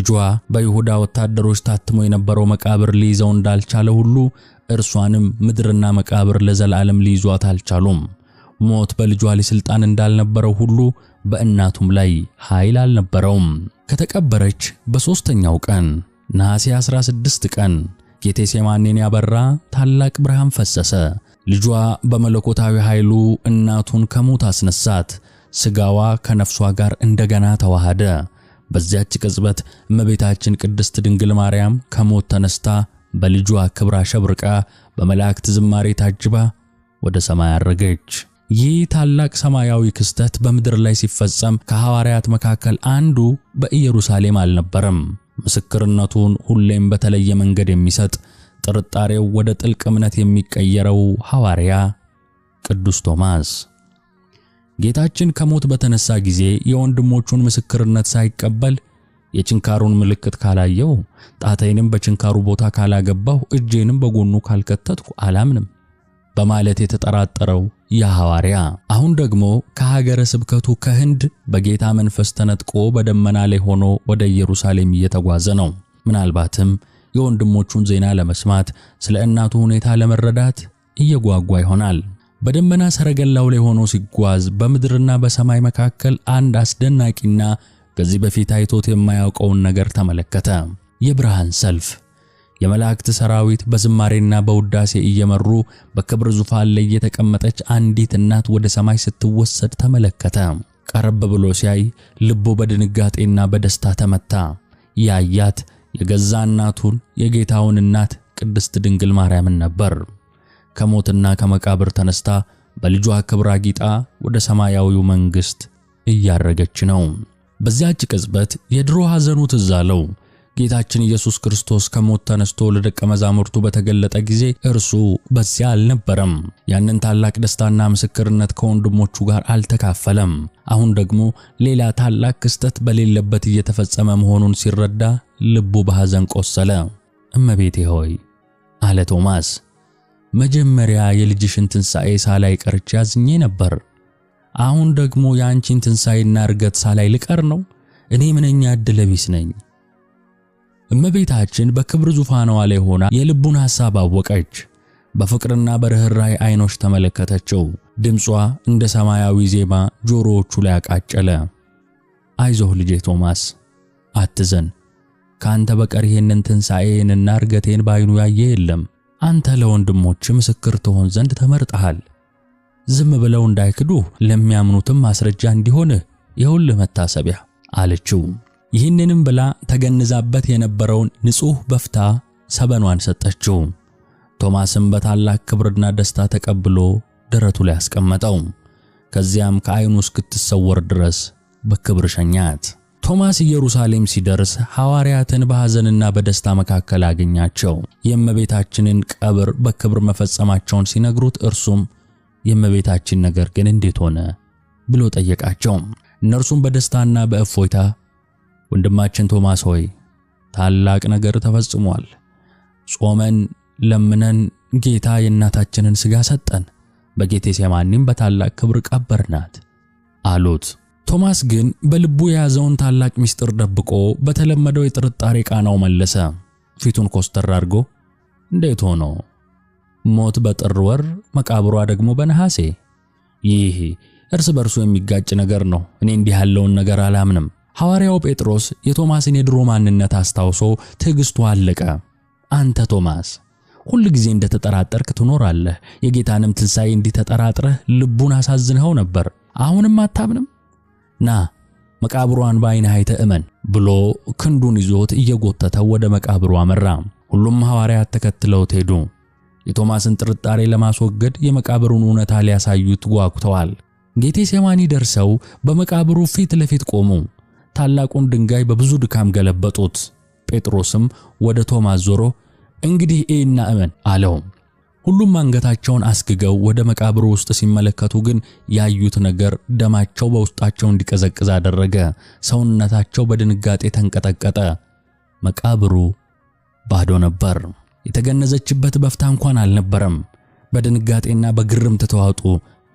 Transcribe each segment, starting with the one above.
ልጇ በይሁዳ ወታደሮች ታትሞ የነበረው መቃብር ሊይዘው እንዳልቻለ ሁሉ እርሷንም ምድርና መቃብር ለዘላለም ሊይዟት አልቻሉም። ሞት በልጇ ላይ ሥልጣን እንዳልነበረው ሁሉ በእናቱም ላይ ኃይል አልነበረውም። ከተቀበረች በሦስተኛው ቀን ነሐሴ 16 ቀን ጌቴሴማኒን ያበራ ታላቅ ብርሃን ፈሰሰ። ልጇ በመለኮታዊ ኃይሉ እናቱን ከሞት አስነሳት። ሥጋዋ ከነፍሷ ጋር እንደገና ተዋሃደ። በዚያች ቅጽበት እመቤታችን ቅድስት ድንግል ማርያም ከሞት ተነስታ በልጇ ክብር አሸብርቃ በመላእክት ዝማሬ ታጅባ ወደ ሰማይ አረገች። ይህ ታላቅ ሰማያዊ ክስተት በምድር ላይ ሲፈጸም ከሐዋርያት መካከል አንዱ በኢየሩሳሌም አልነበረም። ምስክርነቱን ሁሌም በተለየ መንገድ የሚሰጥ፣ ጥርጣሬው ወደ ጥልቅ እምነት የሚቀየረው ሐዋርያ ቅዱስ ቶማስ። ጌታችን ከሞት በተነሳ ጊዜ የወንድሞቹን ምስክርነት ሳይቀበል የችንካሩን ምልክት ካላየው፣ ጣቴንም በችንካሩ ቦታ ካላገባሁ፣ እጄንም በጎኑ ካልከተትኩ አላምንም በማለት የተጠራጠረው ያ ሐዋርያ አሁን ደግሞ ከሀገረ ስብከቱ ከህንድ በጌታ መንፈስ ተነጥቆ በደመና ላይ ሆኖ ወደ ኢየሩሳሌም እየተጓዘ ነው። ምናልባትም የወንድሞቹን ዜና ለመስማት፣ ስለ እናቱ ሁኔታ ለመረዳት እየጓጓ ይሆናል። በደመና ሰረገላው ላይ ሆኖ ሲጓዝ በምድርና በሰማይ መካከል አንድ አስደናቂና ከዚህ በፊት አይቶት የማያውቀውን ነገር ተመለከተ። የብርሃን ሰልፍ፣ የመላእክት ሰራዊት በዝማሬና በውዳሴ እየመሩ በክብር ዙፋን ላይ የተቀመጠች አንዲት እናት ወደ ሰማይ ስትወሰድ ተመለከተ። ቀረብ ብሎ ሲያይ ልቡ በድንጋጤና በደስታ ተመታ። ያያት የገዛ እናቱን፣ የጌታውን እናት ቅድስት ድንግል ማርያምን ነበር። ከሞትና ከመቃብር ተነስታ በልጇ ክብር አጊጣ ወደ ሰማያዊው መንግሥት እያረገች ነው። በዚያች ቅጽበት የድሮ ሐዘኑ ትዝ አለው። ጌታችን ኢየሱስ ክርስቶስ ከሞት ተነስቶ ለደቀ መዛሙርቱ በተገለጠ ጊዜ እርሱ በዚያ አልነበረም። ያንን ታላቅ ደስታና ምስክርነት ከወንድሞቹ ጋር አልተካፈለም። አሁን ደግሞ ሌላ ታላቅ ክስተት በሌለበት እየተፈጸመ መሆኑን ሲረዳ ልቡ በሐዘን ቆሰለ። እመቤቴ ሆይ፣ አለ ቶማስ፣ መጀመሪያ የልጅሽን ትንሣኤ ሳላይ ቀርቼ አዝኜ ነበር። አሁን ደግሞ የአንቺን ትንሣኤና እርገት ሳላይ ልቀር ነው? እኔ ምንኛ ዕድለ ቢስ ነኝ። እመቤታችን በክብር ዙፋኗ ላይ ሆና የልቡን ሐሳብ አወቀች። በፍቅርና በርኅራኄ ዓይኖች ተመለከተችው። ድምጿ እንደ ሰማያዊ ዜማ ጆሮዎቹ ላይ አቃጨለ። አይዞህ ልጄ ቶማስ፣ አትዘን። ከአንተ በቀር ይህንን ትንሣኤንና እርገቴን በዓይኑ ያየ የለም። አንተ ለወንድሞች ምስክር ትሆን ዘንድ ተመርጠሃል። ዝም ብለው እንዳይክዱህ ለሚያምኑትም ማስረጃ እንዲሆንህ ይኸውልህ መታሰቢያ አለችው። ይህንንም ብላ ተገንዛበት የነበረውን ንጹሕ በፍታ ሰበኗን ሰጠችው። ቶማስም በታላቅ ክብርና ደስታ ተቀብሎ ደረቱ ላይ አስቀመጠው። ከዚያም ከዓይኑ እስክትሰወር ድረስ በክብር ሸኛት። ቶማስ ኢየሩሳሌም ሲደርስ ሐዋርያትን በሐዘንና በደስታ መካከል አገኛቸው። የእመቤታችንን ቀብር በክብር መፈጸማቸውን ሲነግሩት እርሱም የእመቤታችን ነገር ግን እንዴት ሆነ ብሎ ጠየቃቸው። እነርሱም በደስታና በእፎይታ ወንድማችን ቶማስ ሆይ፣ ታላቅ ነገር ተፈጽሟል። ጾመን ለምነን ጌታ የእናታችንን ሥጋ ሰጠን፣ በጌቴሴማኒም በታላቅ ክብር ቀበርናት አሉት። ቶማስ ግን በልቡ የያዘውን ታላቅ ምስጢር ደብቆ በተለመደው የጥርጣሬ ቃናው መለሰ። ፊቱን ኮስተር አድርጎ እንዴት ሆኖ? ሞት በጥር ወር፣ መቃብሯ ደግሞ በነሐሴ። ይህ እርስ በርሱ የሚጋጭ ነገር ነው። እኔ እንዲህ ያለውን ነገር አላምንም። ሐዋርያው ጴጥሮስ የቶማስን የድሮ ማንነት አስታውሶ ትዕግስቱ አለቀ። አንተ ቶማስ ሁል ጊዜ እንደተጠራጠርክ ትኖራለህ። የጌታንም ትንሣኤ እንዲህ ተጠራጥረህ ልቡን አሳዝንኸው ነበር። አሁንም አታምንም? ና መቃብሯን በዓይንህ አይተህ እመን ብሎ ክንዱን ይዞት እየጎተተው ወደ መቃብሩ አመራ። ሁሉም ሐዋርያት ተከትለውት ሄዱ። የቶማስን ጥርጣሬ ለማስወገድ የመቃብሩን እውነታ ሊያሳዩት ጓጉተዋል። ጌቴሴማኒ ደርሰው በመቃብሩ ፊት ለፊት ቆሙ። ታላቁን ድንጋይ በብዙ ድካም ገለበጡት። ጴጥሮስም ወደ ቶማስ ዞሮ እንግዲህ እይና እመን አለው። ሁሉም አንገታቸውን አስግገው ወደ መቃብሩ ውስጥ ሲመለከቱ ግን ያዩት ነገር ደማቸው በውስጣቸው እንዲቀዘቅዝ አደረገ። ሰውነታቸው በድንጋጤ ተንቀጠቀጠ። መቃብሩ ባዶ ነበር። የተገነዘችበት በፍታ እንኳን አልነበረም። በድንጋጤና በግርምት ተዋጡ።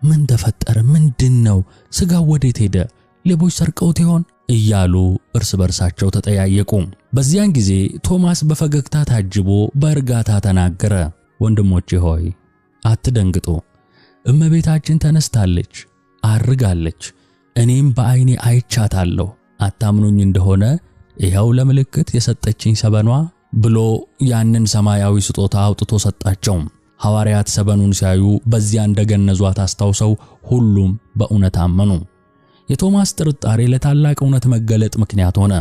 ምን ተፈጠረ? ምንድን ነው? ስጋው ወዴት ሄደ? ሌቦች ሰርቀውት ይሆን? እያሉ እርስ በርሳቸው ተጠያየቁ። በዚያን ጊዜ ቶማስ በፈገግታ ታጅቦ በእርጋታ ተናገረ። ወንድሞቼ ሆይ አትደንግጡ። እመቤታችን ተነስታለች፣ አርጋለች። እኔም በዓይኔ አይቻታለሁ። አታምኑኝ እንደሆነ ይኸው ለምልክት የሰጠችኝ ሰበኗ ብሎ ያንን ሰማያዊ ስጦታ አውጥቶ ሰጣቸው። ሐዋርያት ሰበኑን ሲያዩ በዚያ እንደገነዟት አስታውሰው ሁሉም በእውነት አመኑ። የቶማስ ጥርጣሬ ለታላቅ እውነት መገለጥ ምክንያት ሆነ።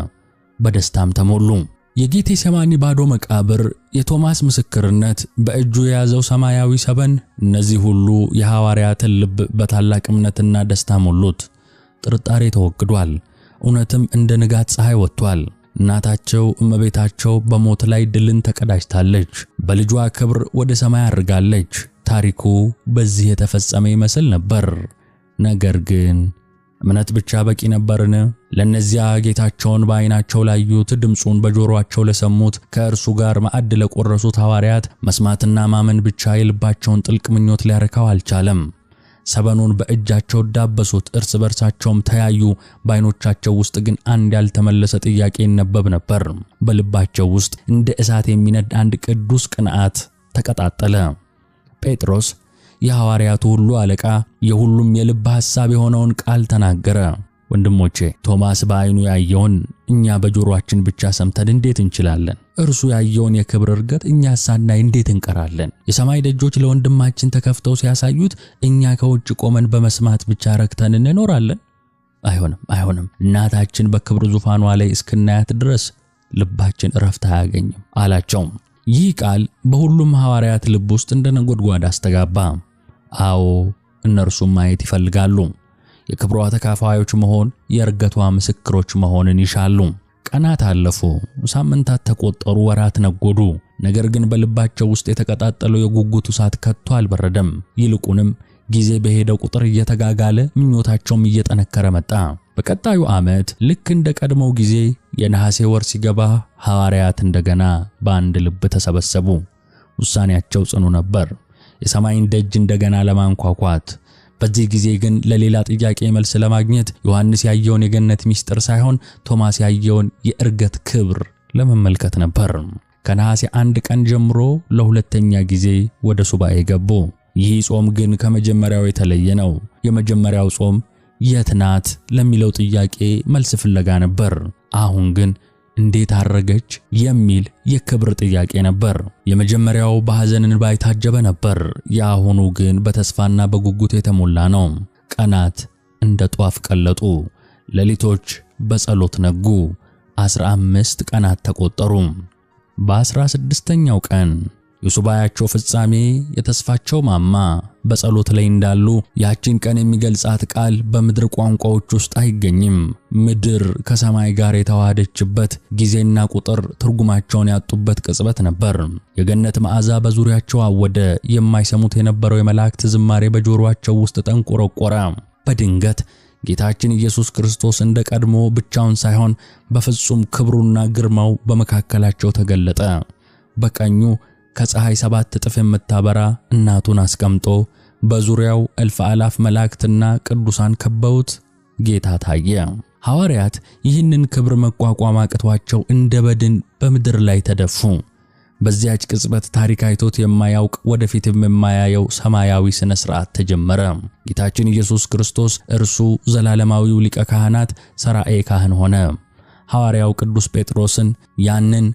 በደስታም ተሞሉ። የጌቴሴማኒ ባዶ መቃብር፣ የቶማስ ምስክርነት፣ በእጁ የያዘው ሰማያዊ ሰበን፣ እነዚህ ሁሉ የሐዋርያትን ልብ በታላቅ እምነትና ደስታ ሞሉት። ጥርጣሬ ተወግዷል። እውነትም እንደ ንጋት ፀሐይ ወጥቷል። እናታቸው እመቤታቸው በሞት ላይ ድልን ተቀዳጅታለች። በልጇ ክብር ወደ ሰማይ አድርጋለች። ታሪኩ በዚህ የተፈጸመ ይመስል ነበር። ነገር ግን እምነት ብቻ በቂ ነበርን? ለእነዚያ ጌታቸውን በዓይናቸው ላዩት፣ ድምፁን በጆሮአቸው ለሰሙት፣ ከእርሱ ጋር ማዕድ ለቆረሱት ሐዋርያት መስማትና ማመን ብቻ የልባቸውን ጥልቅ ምኞት ሊያረካው አልቻለም። ሰበኑን በእጃቸው ዳበሱት፣ እርስ በርሳቸውም ተያዩ። በዓይኖቻቸው ውስጥ ግን አንድ ያልተመለሰ ጥያቄ ይነበብ ነበር። በልባቸው ውስጥ እንደ እሳት የሚነድ አንድ ቅዱስ ቅንዓት ተቀጣጠለ። ጴጥሮስ የሐዋርያቱ ሁሉ አለቃ የሁሉም የልብ ሐሳብ የሆነውን ቃል ተናገረ። ወንድሞቼ፣ ቶማስ በዓይኑ ያየውን እኛ በጆሮአችን ብቻ ሰምተን እንዴት እንችላለን? እርሱ ያየውን የክብር እርገት እኛ ሳናይ እንዴት እንቀራለን? የሰማይ ደጆች ለወንድማችን ተከፍተው ሲያሳዩት እኛ ከውጭ ቆመን በመስማት ብቻ ረክተን እንኖራለን? አይሆንም፣ አይሆንም። እናታችን በክብር ዙፋኗ ላይ እስክናያት ድረስ ልባችን እረፍት አያገኝም አላቸው። ይህ ቃል በሁሉም ሐዋርያት ልብ ውስጥ እንደ ነጎድጓድ አስተጋባ። አዎ፣ እነርሱም ማየት ይፈልጋሉ። የክብሯ ተካፋዮች መሆን፣ የእርገቷ ምስክሮች መሆንን ይሻሉ። ቀናት አለፉ፣ ሳምንታት ተቆጠሩ፣ ወራት ነጎዱ። ነገር ግን በልባቸው ውስጥ የተቀጣጠለው የጉጉቱ እሳት ከቶ አልበረደም። ይልቁንም ጊዜ በሄደ ቁጥር እየተጋጋለ ምኞታቸውም እየጠነከረ መጣ። በቀጣዩ ዓመት ልክ እንደ ቀድሞው ጊዜ የነሐሴ ወር ሲገባ ሐዋርያት እንደገና በአንድ ልብ ተሰበሰቡ። ውሳኔያቸው ጽኑ ነበር፣ የሰማይን ደጅ እንደገና ለማንኳኳት። በዚህ ጊዜ ግን ለሌላ ጥያቄ መልስ ለማግኘት ዮሐንስ ያየውን የገነት ምስጢር ሳይሆን ቶማስ ያየውን የእርገት ክብር ለመመልከት ነበር። ከነሐሴ 1 ቀን ጀምሮ ለሁለተኛ ጊዜ ወደ ሱባኤ ገቡ። ይህ ጾም ግን ከመጀመሪያው የተለየ ነው። የመጀመሪያው ጾም የት ናት ለሚለው ጥያቄ መልስ ፍለጋ ነበር። አሁን ግን እንዴት አረገች የሚል የክብር ጥያቄ ነበር። የመጀመሪያው በሐዘን እንባ የታጀበ ነበር። የአሁኑ ግን በተስፋና በጉጉት የተሞላ ነው። ቀናት እንደ ጧፍ ቀለጡ፣ ሌሊቶች በጸሎት ነጉ። 15 ቀናት ተቆጠሩ። በ16ኛው ቀን የሱባያቸው ፍጻሜ፣ የተስፋቸው ማማ በጸሎት ላይ እንዳሉ ያችን ቀን የሚገልጻት ቃል በምድር ቋንቋዎች ውስጥ አይገኝም። ምድር ከሰማይ ጋር የተዋሃደችበት ጊዜና ቁጥር ትርጉማቸውን ያጡበት ቅጽበት ነበር። የገነት መዓዛ በዙሪያቸው አወደ። የማይሰሙት የነበረው የመላእክት ዝማሬ በጆሮአቸው ውስጥ ተንቆረቆረ። በድንገት ጌታችን ኢየሱስ ክርስቶስ እንደ ቀድሞ ብቻውን ሳይሆን በፍጹም ክብሩና ግርማው በመካከላቸው ተገለጠ። በቀኙ ከፀሐይ 7 እጥፍ የምታበራ እናቱን አስቀምጦ በዙሪያው እልፍ አላፍ መላእክትና ቅዱሳን ከበውት ጌታ ታየ። ሐዋርያት ይህንን ክብር መቋቋም አቅቷቸው እንደ በድን በምድር ላይ ተደፉ። በዚያች ቅጽበት ታሪክ አይቶት የማያውቅ ወደፊትም የማያየው ሰማያዊ ሥነ ሥርዓት ተጀመረ። ጌታችን ኢየሱስ ክርስቶስ እርሱ ዘላለማዊው ሊቀ ካህናት ሠራኤ ካህን ሆነ። ሐዋርያው ቅዱስ ጴጥሮስን ያንን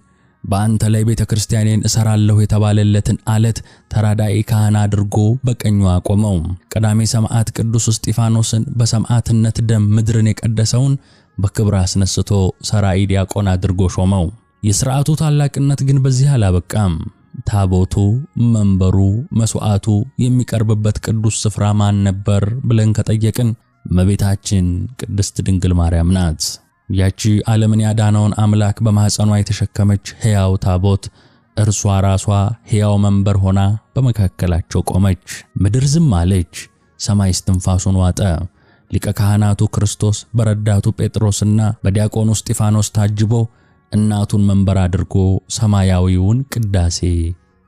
በአንተ ላይ ቤተ ክርስቲያኔን እሰራለሁ የተባለለትን አለት ተራዳኢ ካህን አድርጎ በቀኙ አቆመው። ቀዳሜ ሰማዕት ቅዱስ እስጢፋኖስን በሰማዕትነት ደም ምድርን የቀደሰውን በክብር አስነስቶ ሰራኢ ዲያቆን አድርጎ ሾመው። የሥርዓቱ ታላቅነት ግን በዚህ አላበቃም። ታቦቱ፣ መንበሩ፣ መስዋዕቱ የሚቀርብበት ቅዱስ ስፍራ ማን ነበር ብለን ከጠየቅን እመቤታችን ቅድስት ድንግል ማርያም ናት። ያቺ ዓለምን ያዳነውን አምላክ በማኅፀኗ የተሸከመች ሕያው ታቦት እርሷ ራሷ ሕያው መንበር ሆና በመካከላቸው ቆመች። ምድር ዝም አለች፣ ሰማይ እስትንፋሱን ዋጠ። ሊቀ ካህናቱ ክርስቶስ በረዳቱ ጴጥሮስና በዲያቆኑ እስጢፋኖስ ታጅቦ እናቱን መንበር አድርጎ ሰማያዊውን ቅዳሴ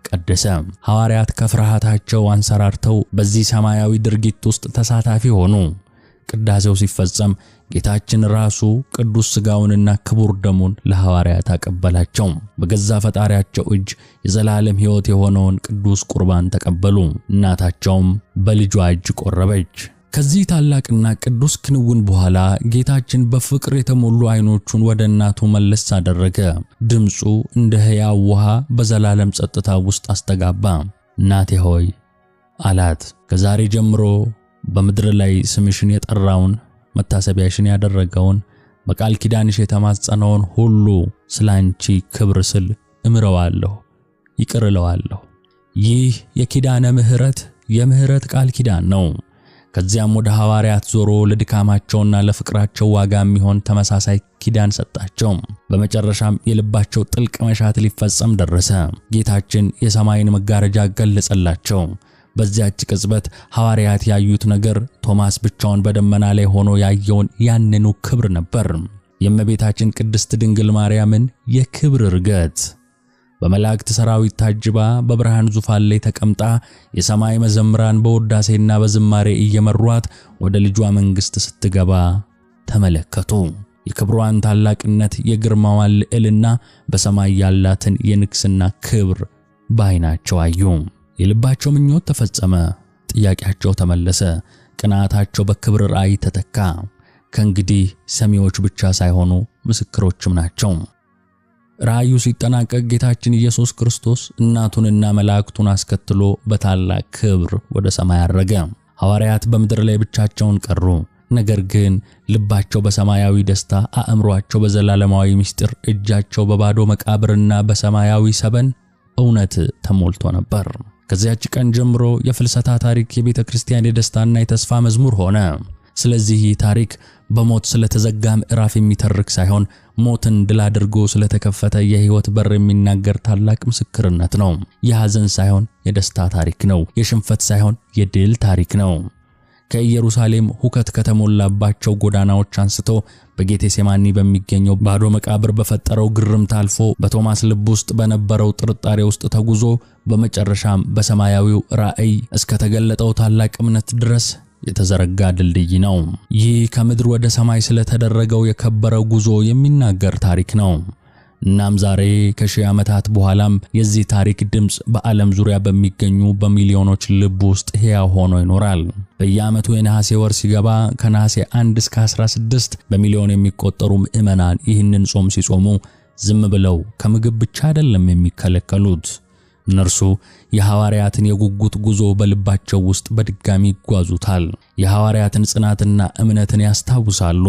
ቀደሰ። ሐዋርያት ከፍርሃታቸው አንሰራርተው በዚህ ሰማያዊ ድርጊት ውስጥ ተሳታፊ ሆኑ። ቅዳሴው ሲፈጸም ጌታችን ራሱ ቅዱስ ሥጋውንና ክቡር ደሙን ለሐዋርያት አቀበላቸው። በገዛ ፈጣሪያቸው እጅ የዘላለም ሕይወት የሆነውን ቅዱስ ቁርባን ተቀበሉ። እናታቸውም በልጇ እጅ ቆረበች። ከዚህ ታላቅና ቅዱስ ክንውን በኋላ ጌታችን በፍቅር የተሞሉ ዓይኖቹን ወደ እናቱ መለስ አደረገ። ድምፁ እንደ ሕያው ውሃ በዘላለም ጸጥታ ውስጥ አስተጋባ። እናቴ ሆይ አላት፣ ከዛሬ ጀምሮ በምድር ላይ ስምሽን የጠራውን፣ መታሰቢያሽን ያደረገውን፣ በቃል ኪዳንሽ የተማጸነውን ሁሉ ስላንቺ ክብር ስል እምረዋለሁ፣ ይቅር እለዋለሁ። ይህ የኪዳነ ምሕረት የምሕረት ቃል ኪዳን ነው። ከዚያም ወደ ሐዋርያት ዞሮ ለድካማቸውና ለፍቅራቸው ዋጋ የሚሆን ተመሳሳይ ኪዳን ሰጣቸው። በመጨረሻም የልባቸው ጥልቅ መሻት ሊፈጸም ደረሰ። ጌታችን የሰማይን መጋረጃ ገለጸላቸው። በዚያች ቅጽበት ሐዋርያት ያዩት ነገር ቶማስ ብቻውን በደመና ላይ ሆኖ ያየውን ያንኑ ክብር ነበር። የእመቤታችን ቅድስት ድንግል ማርያምን የክብር ዕርገት በመላእክት ሰራዊት ታጅባ በብርሃን ዙፋን ላይ ተቀምጣ የሰማይ መዘምራን በውዳሴና በዝማሬ እየመሯት ወደ ልጇ መንግሥት ስትገባ ተመለከቱ። የክብሯን ታላቅነት፣ የግርማዋን ልዕልና፣ በሰማይ ያላትን የንግስና ክብር በዓይናቸው አዩ። የልባቸው ምኞት ተፈጸመ፣ ጥያቄያቸው ተመለሰ፣ ቅንዓታቸው በክብር ራእይ ተተካ። ከእንግዲህ ሰሚዎች ብቻ ሳይሆኑ ምስክሮችም ናቸው። ራእዩ ሲጠናቀቅ ጌታችን ኢየሱስ ክርስቶስ እናቱንና መላእክቱን አስከትሎ በታላቅ ክብር ወደ ሰማይ አረገ። ሐዋርያት በምድር ላይ ብቻቸውን ቀሩ። ነገር ግን ልባቸው በሰማያዊ ደስታ፣ አእምሯቸው በዘላለማዊ ምስጢር፣ እጃቸው በባዶ መቃብርና በሰማያዊ ሰበን እውነት ተሞልቶ ነበር። ከዚያች ቀን ጀምሮ የፍልሰታ ታሪክ የቤተ ክርስቲያን የደስታና የተስፋ መዝሙር ሆነ። ስለዚህ ይህ ታሪክ በሞት ስለተዘጋ ምዕራፍ የሚተርክ ሳይሆን ሞትን ድል አድርጎ ስለተከፈተ የሕይወት በር የሚናገር ታላቅ ምስክርነት ነው። የሐዘን ሳይሆን የደስታ ታሪክ ነው። የሽንፈት ሳይሆን የድል ታሪክ ነው። ከኢየሩሳሌም ሁከት ከተሞላባቸው ጎዳናዎች አንስቶ በጌቴሴማኒ በሚገኘው ባዶ መቃብር በፈጠረው ግርምት አልፎ በቶማስ ልብ ውስጥ በነበረው ጥርጣሬ ውስጥ ተጉዞ በመጨረሻም በሰማያዊው ራእይ እስከተገለጠው ታላቅ እምነት ድረስ የተዘረጋ ድልድይ ነው። ይህ ከምድር ወደ ሰማይ ስለተደረገው የከበረ ጉዞ የሚናገር ታሪክ ነው። እናም ዛሬ ከሺህ ዓመታት በኋላም የዚህ ታሪክ ድምፅ በዓለም ዙሪያ በሚገኙ በሚሊዮኖች ልብ ውስጥ ሕያው ሆኖ ይኖራል። በየዓመቱ የነሐሴ ወር ሲገባ ከነሐሴ 1 እስከ 16 በሚሊዮን የሚቆጠሩ ምዕመናን ይህንን ጾም ሲጾሙ ዝም ብለው ከምግብ ብቻ አይደለም የሚከለከሉት። እነርሱ የሐዋርያትን የጉጉት ጉዞ በልባቸው ውስጥ በድጋሚ ይጓዙታል። የሐዋርያትን ጽናትና እምነትን ያስታውሳሉ።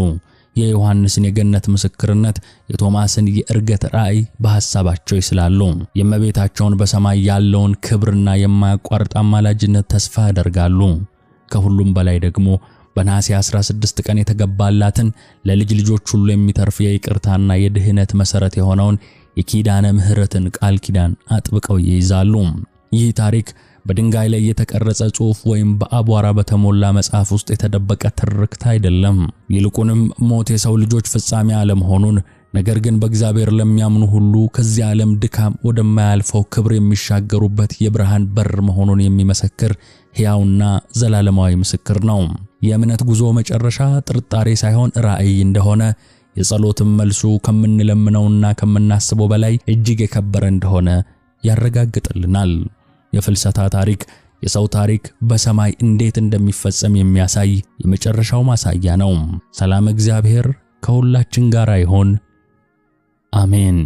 የዮሐንስን የገነት ምስክርነት፣ የቶማስን የዕርገት ራእይ በሐሳባቸው ይስላሉ። የእመቤታቸውን በሰማይ ያለውን ክብርና የማያቋርጥ አማላጅነት ተስፋ ያደርጋሉ። ከሁሉም በላይ ደግሞ በነሐሴ 16 ቀን የተገባላትን ለልጅ ልጆች ሁሉ የሚተርፍ የይቅርታና የድህነት መሠረት የሆነውን የኪዳነ ምሕረትን ቃል ኪዳን አጥብቀው ይይዛሉ። ይህ ታሪክ በድንጋይ ላይ የተቀረጸ ጽሑፍ ወይም በአቧራ በተሞላ መጽሐፍ ውስጥ የተደበቀ ትርክት አይደለም። ይልቁንም ሞት የሰው ልጆች ፍጻሜ አለመሆኑን፣ ነገር ግን በእግዚአብሔር ለሚያምኑ ሁሉ ከዚህ ዓለም ድካም ወደማያልፈው ክብር የሚሻገሩበት የብርሃን በር መሆኑን የሚመሰክር ሕያውና ዘላለማዊ ምስክር ነው። የእምነት ጉዞ መጨረሻ ጥርጣሬ ሳይሆን ራእይ እንደሆነ፣ የጸሎትም መልሱ ከምንለምነውና ከምናስበው በላይ እጅግ የከበረ እንደሆነ ያረጋግጥልናል። የፍልሰታ ታሪክ የሰው ታሪክ በሰማይ እንዴት እንደሚፈጸም የሚያሳይ የመጨረሻው ማሳያ ነው። ሰላም እግዚአብሔር ከሁላችን ጋር ይሁን። አሜን።